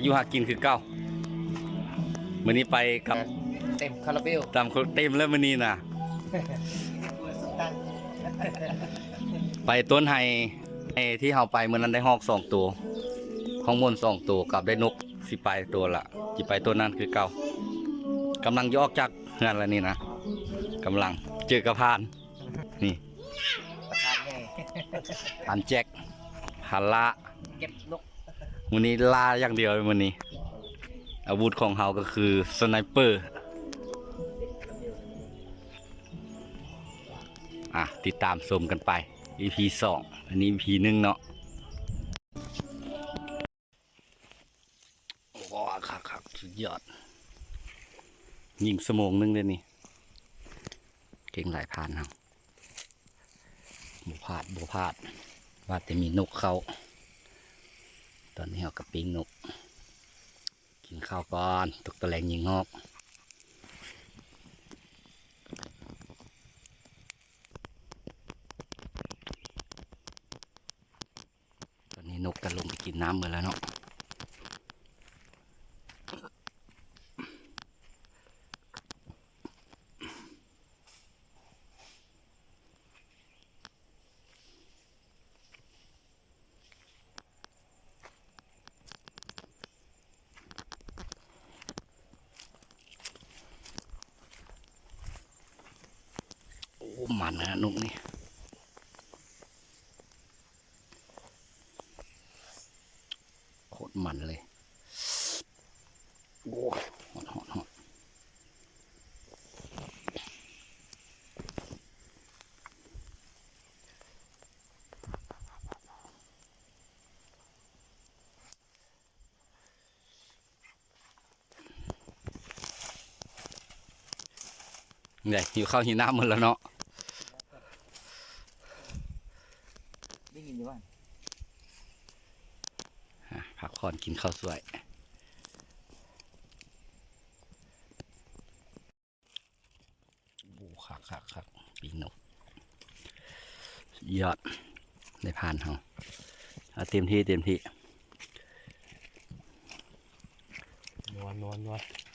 ຢູ່ຫາກິນຄືເກົ່າ. ມື້ນີ້ໄປກັບ ເຕັມຄາຣາເບວ ຕາມຄົນເຕັມແລ້ວມື້ນີ້ນະ. ໄປຕົ້ນໄຮ ໄຮທີ່ເຮົາໄປມື້ນັ້ນໄດ້ຮອກສອງໂຕ ຮອກມ່ວນສອງໂຕ ກັບໄດ້ນົກ ຊິໄປໂຕລະ ຊິໄປໂຕນັ້ນຄືເກົ່າ. ກຳລັງຈະອອກຈາກເຮືອນແລ້ວນີ້ນະ ກຳລັງເຈີກະພານ ນີ້ ພານແຈັກ ພານລ່າ ເກັບນົກ ມື້ນີ້ລ່າຢ່າງດຽວມື້ນີ້. ອາວຸດຂອງເຮົາກໍຄືສະໄນເປີ ອ່ະ ຕິດຕາມຊົມກັນໄປ ອີພີສອງ ອັນນີ້ອີພີໜຶ່ງເນາະ. ໂອ້ ຄັກໆ ສຸດຍອດ ຍິງຊົ່ວໂມງໜຶ່ງເດ້ນີ້ ເກັ່ງຫຼາຍພານເຮົາ ບໍ່ພາດ ບໍ່ພາດ ວ່າແຕ່ມີນົກເຂົ້າ. ຕອນນີ້ເຮົາກໍປີ້ງນົກ ກິນເຂົ້າກ່ອນ ຕົກຕະແລງຍິງຮອກ. ຕອນນີ້ນົກກໍລົງໄປກິນນ້ຳໝົດແລ້ວເນາະ. ໂອ້ ມັນນະນົກນີ້ ໂຄດມັນເລີຍ. ໂອ້ຍ ຮ້ອນໆໆ. ນີ້ ຫິວເຂົ້າຫິວນ້ຳໝົດແລ້ວເນາະ. ໄດ້ຍິນຢູ່ວ່າ ອ່ະ ພັກຜ່ອນກິນເຂົ້າສວຍ. ໂອ້ ຄັກໆໆ ປີກນົກ ສຸດຍອດ ໄດ້ຜ່ານເຮົາ ເອົາເຕັມທີ່ ເຕັມທີ່ ນົວໆໆ.